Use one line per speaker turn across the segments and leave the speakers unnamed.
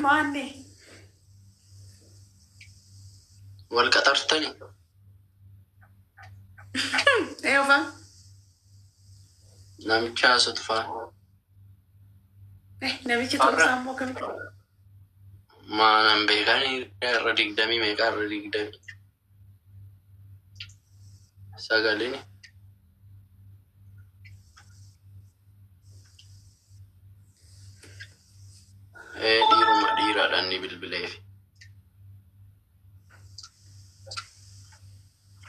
Maanni?
Wal qaxartani?
Eeyofa?
Namicha haasatu faa.
Namichi ta'uu isaa immoo akkamitti?
Maanan beekan irra 20 meeqa irra 29ni. Dhiiruma dhiiraadhaan ni bilbileefi.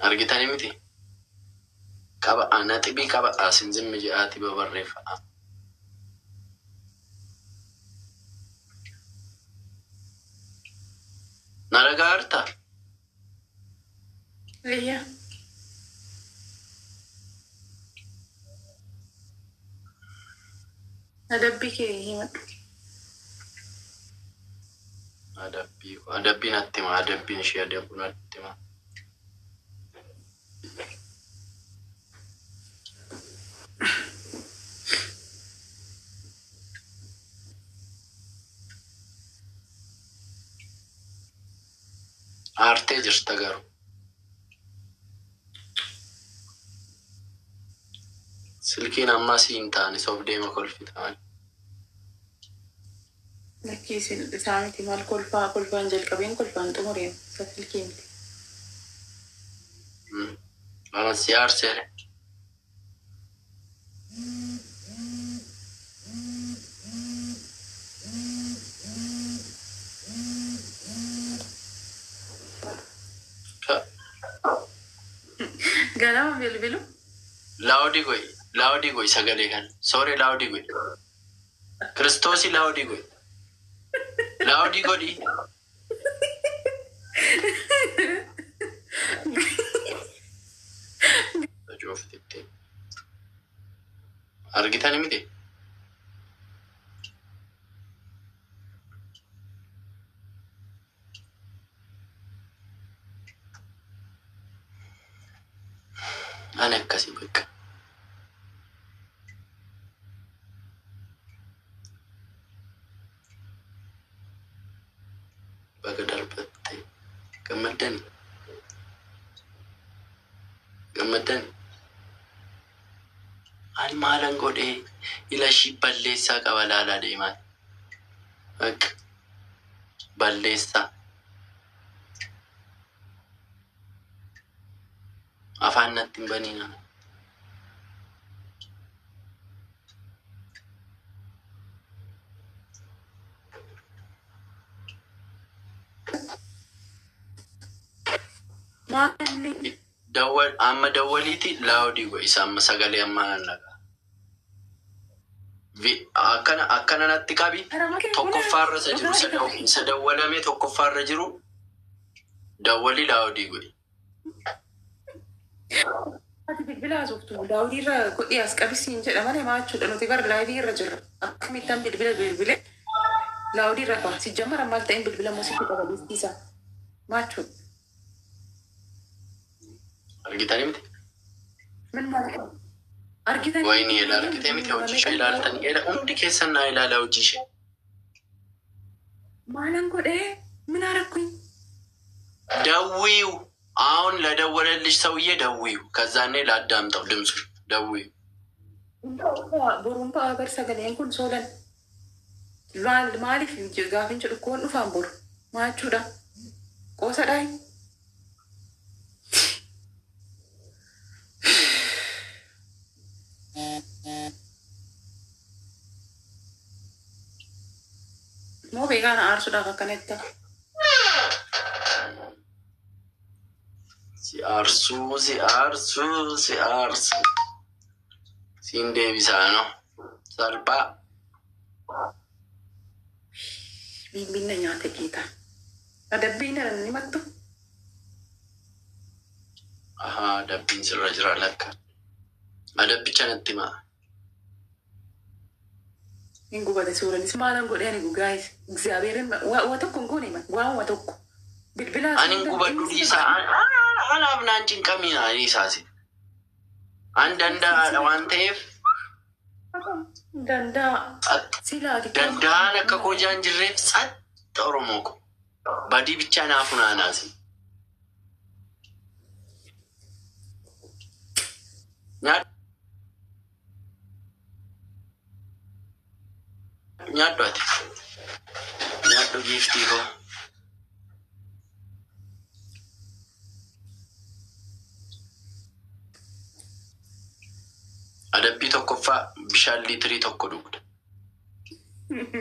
Argitanii miti? Qaba naxibii qaba asin zimmi jedhaati babarreeffa'a. Na dhagaa jirtaa?
Eeyyaa. Adabbii kee himadhu.
Adabbii adabbii natti hima adabbiin ishee adabu natti hima. Aartee jirta garuu. Silkiin ammaa si hin taane sobdeema kolfita malee.
Lakkii isin isaa miti maal kolfaa kolfaan jalqabeen kolfaan xumureen isa silkii miti.
Ana si aarseere.
Ganama bilbilu.
Loud godhi loud godhi sagalee kana. Sorry, loud godhi. Kiristoosi loud godhi. Loud godhi. Ajooftitti. Argitani miti? Ani akkasii bakka. Baga darbatte gammaddani. Gammaddani. Ani maalan godhee ila ishii balleessaa qaba laalaa deemaa. Bakka balleessaa. Afaan natti hin baniina.
Maalli?
Dawwal amma dawwaliiti loud godhi isa amma sagalee ammaa nan dhagaa. Akkana akkana natti qabi. Tokkoffaarra isa jiru isa dawwalamee tokkoffaarra jiru dawwalii loud godhi.
Ati bilbila haasoftu loud irra godhi as qabisiin jedha malee maa jechuudha nuti bara live irra jirra. Akkamittan bilbila bilbile loud irra qaba. Si jammara maal ta'een bilbila immoo sitti qaba beeksiisa. Maa jechuudha?
Argitanii miti?
Min maal argitanii?
Wayini ela argitee miti hojii ishee ilaaltanii ela hundi keessan naa ilaalaa hojii ishee.
Maalan godhee min arakkuኝ?
ደውዪው አሁን ለደወለልሽ ሰውዬ ደውዪው። ከዛኔ ላዳምጠው ድምፁ ደውዪው።
Boruun ba'a bar sagaleen kun soolan. Maal maaliif gaafin jedhu koon dhufaan boru. Maa jechuudha? Qoosadhaa? Moo beekaan aarsuudhaaf akkanatti?
Si aarsuu si aarsuu si aarsuu siin deebisaa no salphaa.
Bimbinna nyaate geeta. Adabbiin namni mattu.
Ahaa, adabbiin sirra jira lakka. Adabbicha natti himaa.
Hin gubate suuranis maalan godhee ani gugaayis. Egzaabeerin waa tokko hin goone waanuma tokko. Bilbila
Ani hin gubadhu dhiisaa. Anaaf naan cinqamina dhiisaasi. An danda'aadha waan ta'eef
Danda'a. Silaa
danda'aan akka koo jaan jirreef tsat Oromoo ko badii bichaa naa funaanaasi. Nyaadhu ati. Nyaadhu giiftii koo. Adabbii tokkoffaa bishaan liitirii 1 dhugda.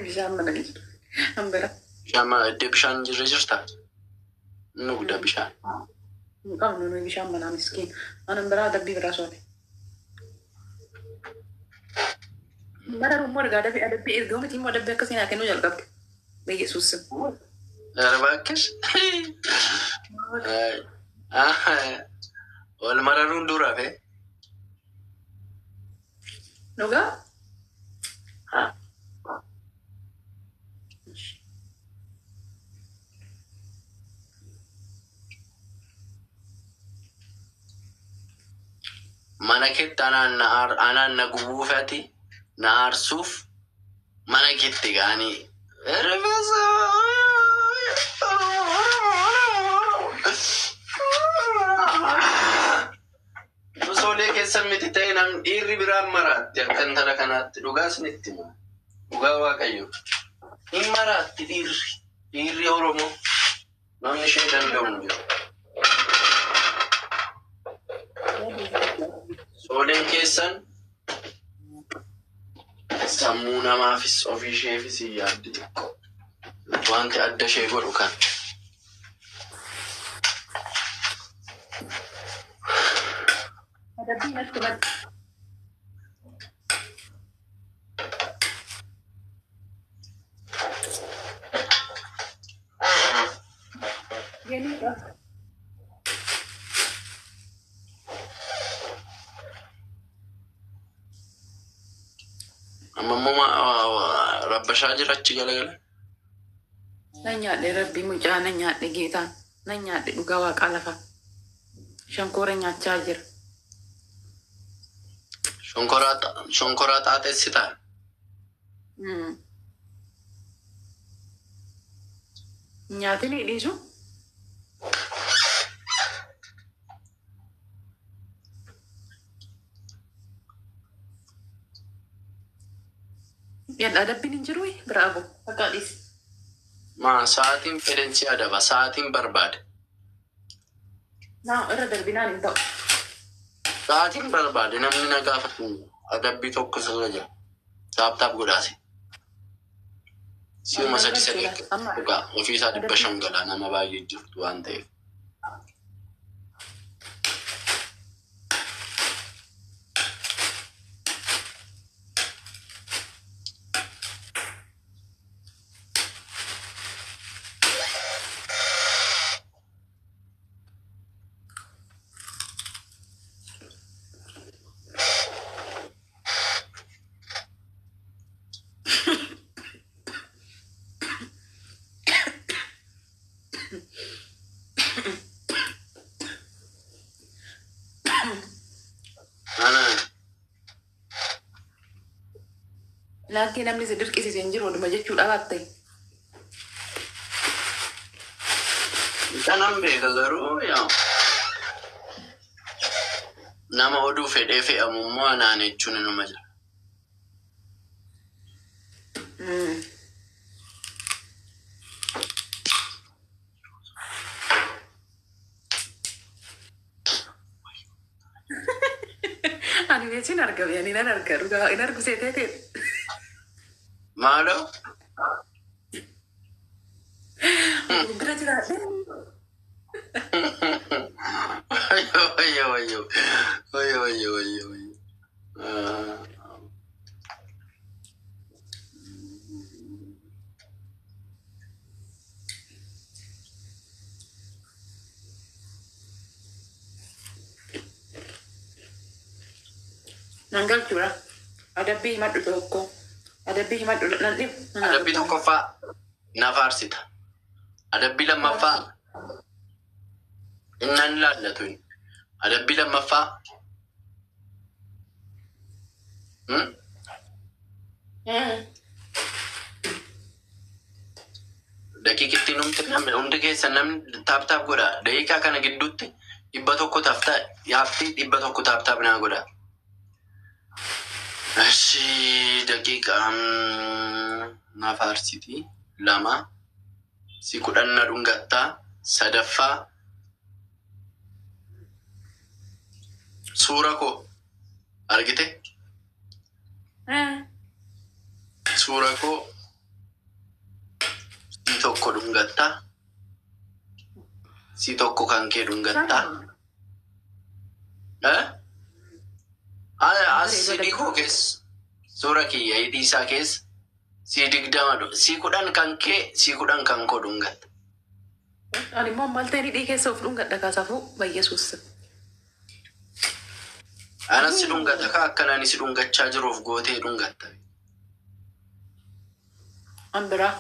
Bishaan mana jiru. Hambira.
Bishaan mana iddoo bishaan hin jirre jirtaa? Dhugda bishaan.
Hin qabnu nuyi bishaan manaa miskiin. Anan biraa adabbii biraa soome. Bara rummoo ergaa adabbii adabbii erga miti immoo adabbii akkasii naa kennuu jalqabde. Biyyesuus.
ኧረ እባክሽ wal mararuun dura fe.
Dhugaa?
Mana keetti anaan na gubuufati na aarsuuf mana keetti ga'anii rifeensa Osoolee keessa miti ta'e namni dhiirri biraan maraatti akka intala kanaatti dhugaa isinitti hima. Dhugaa Waaqayyo. Hin maraatti dhiirri. Dhiirri Oromoo namni ishee danda'u hin jiru. Sooleen keessan sammuu namaafis ofii isheefis hin yaaddi xiqqoo. Wanti adda ishee godhu kan.
Adabbii natti madda. Geniidha.
Amma immoo rabbashaa jira achi galagala.
Nan nyaadhe rabbii mucaa nan nyaadhe geetaan nan nyaadhe dhugaa waaqaa lafa. Shankoora nyaachaa jira.
Shonkoraa xaaxeessitaa?
Nyaatni dhiisu? Yalla adabbiin hin jiru bravo bakka dhiisi.
Maa sa'aatiin fedhan si adaba sa'aatiin barbaade.
Naa irra darbinaan hin ta'u.
Sa'aatiin barbaade namni na gaafatu adabbii tokko sirra jira. Taap taap godhaase. Si'uma sadi sadi dhugaa ofiisaa 500 galaa nama baay'ee jirtu waan ta'eef. Ana
Laakkee namni si dirqisiise hin jiru oduma jechuudha baatte.
Kanan beeka garuu yaa nama oduu fedhee fe'amu immoo anaan jechuun inuma jira.
Ani beekin argame ani nan arga dhugaa hin argu seetee ta'e.
Maaloo?
Bira jiraadhe.
Wayyo wayyo wayyo wayyo wayyo wayyo wayyo.
Nan galchuudha. Adabbii himadhu tokko. Adabbii himadhu nan dhibu.
Adabbii tokkoffaa na faarsita. Adabbii lammaffaa innan laallatu. Adabbii lammaffaa Keessan namni tap tap godha. Daqiiqaa kana gidduutti 100 taftaa yaaftii 100 tap tap naa godha. Ashi daqiiqaa na faarsiti 2 si 10 na dhungattaa sadaffaa suura koo argite suura koo si 1 dhungattaa si 1 kan kee dhungattaa. As hidhii koo keessa suura kiyya hidhii isaa keessa si 20 si 10 kan kee si 10 kan koo dhungatta.
Ani immoo maal ta'e hidhii keessa of dhungadha kaasafuu bayyesuus.
Anas si dhungata ka akkan ani si dhungachaa jiruuf gootee dhungatta.
An biraa.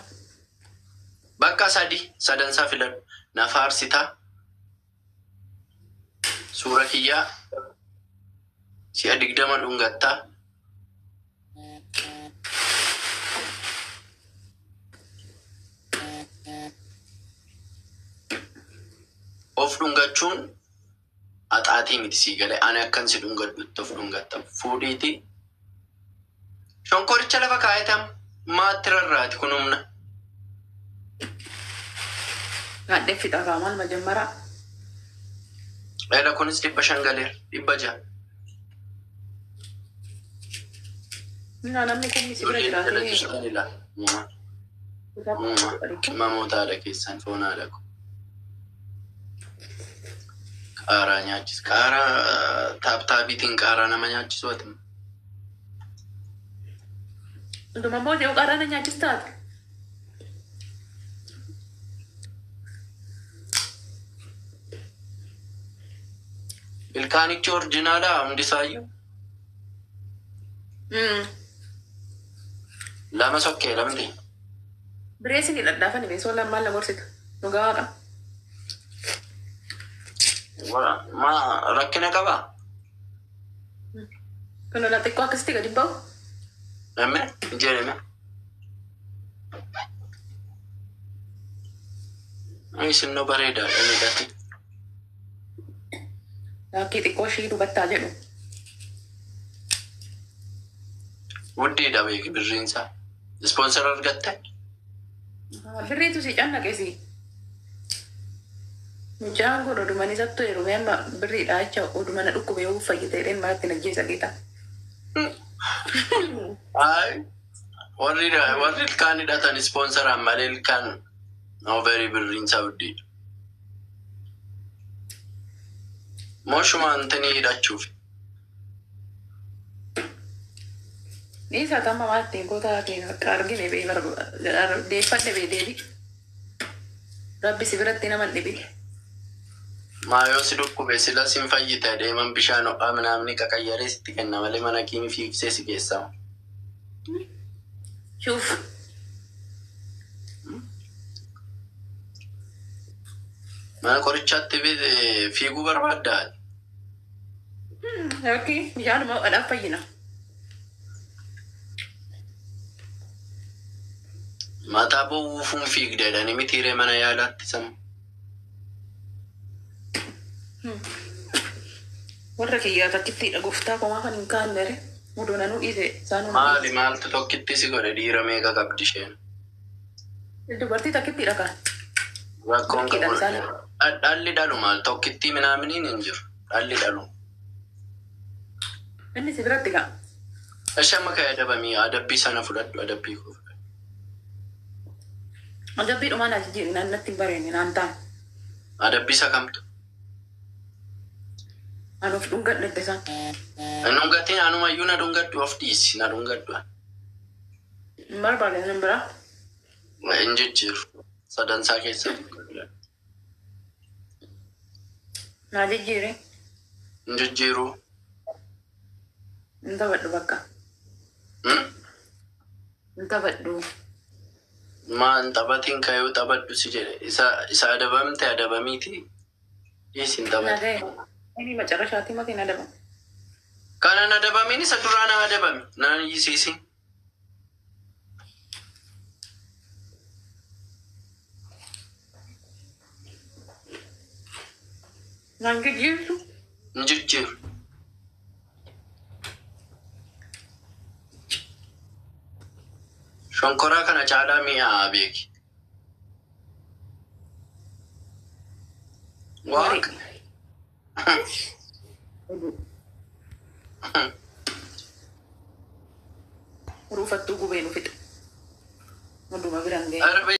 Bakka sadi sadansaa filadhu. Na faarsitaa suura kiyyaa si'a 20 dhungattaa. Of dhungachuun axaatii miti sii galee ani akkan si dhungadhutti of dhungatta. Fuudhiiti. Shonkoricha lafa kaayatam maatti rarraati kun humna.
Haadhee fixa kaa maal majammaraa.
Dheera kunis 500 galeera 600.
Minaa namni kun si bira jiraatee.
Mamoota haadha keessan foon haadha ko. Qaaraa nyaachis. Qaaraa taaptaabiitiin qaaraa nama nyaachisu ati.
Dhuma immoo qaaraa na nyaachistaati.
Ilkaanichi orjinaalaa hundisaayyuu. Lama sokkee lamti.
Bireessi ni dhadhaafani beesoo lamaan lama horsitu. Dhugaa waaqa.
Ma rakkina qabaa?
Kun ola xiqqoo akkasitti gadi ba'u.
Emme jedhame. Isinnoo bareedaadha miidhagdi.
Laakkii xiqqoo ishii dubattaa jedhu.
Wuddiidha beeki birriinsaa. Ispoonsar argatte?
Birriitu si cannaqesi. Mucaan kun oduma isattu heerumee amma birriidha jecha oduma na dhukkube yoo fayyite jedheen maratti na jeesa geeta.
Ay warri warri ilkaan hidhatan ispoonsaraan malee ilkaan overii birriinsaa wuddiidha. Mooshuma antanii hidhachuuf.
Dhiisaa tamma maal ittiin goota ta'e akka argine bee deeffadhe bee deebi. Rabbi si biratti nama hin dhibine.
Maayoo si dhukkube sila sin fayyite deeman bishaan ho'aa minaamni qaqayyaree sitti kenna malee mana kiimi fiigsee si geessama.
Shuuf.
Mana qorichaatti fiiguu barbaaddaa?
Yookiin bishaanuma ho'aadhaaf fayyina.
Mataa bowwuufuun fiigda jedhanii mitiiree mana yaalaatti sama.
Warra kiyyaa takkittiidha gooftaa komaa kan hin kaanne odoo nanuu dhiise isaanuma.
Maali maaltu tokkitti si godhe dhiira meeqa qabdi isheen?
Dubartii takkittiidha kan.
Rakkoon
Tokkidha
qabu.
isaan.
Dhalli dhalu maal tokkittii minaaminiin hin jiru. Dhalli dhalu.
Inni si biratti ka'a.
Ishee amma ka'ee adabamii adabbii sana fudhadhu adabbii koo fudhadhu.
Adabbii dhumaan ajiji natti hin bareenye naan ta'an.
Adabbii isa kamtu?
Ani of dhungadhe isaan.
Hin dhungatiin anumayyuu na dhungadhu of dhiisi na dhungadhu.
Hin barbaade nan biraa.
Hin jijjiiru. Sadansaa keessa tokko filadhu.
Naa jijjiire.
Hin jijjiiru.
Hin taphadhu bakka. Hin taphadhu.
Maan taphatiin kayuu taphadhu si jedhe. Isa adabamte adabamiiti. Dhiisi hin taphatin.
Nagaya. Inni macarrashaatti matiin adabamu.
Kanan adabamiin isa duraa na adabami. Naan iyyisiisi.
Naan jijjiirtu.
Hin jijjiiru. Shonkoraa kana caalaa mi'aa beeki. Waaqa.
Ruufattuu gubee nu fixa. Hunduma biraan ga'e.
Arba.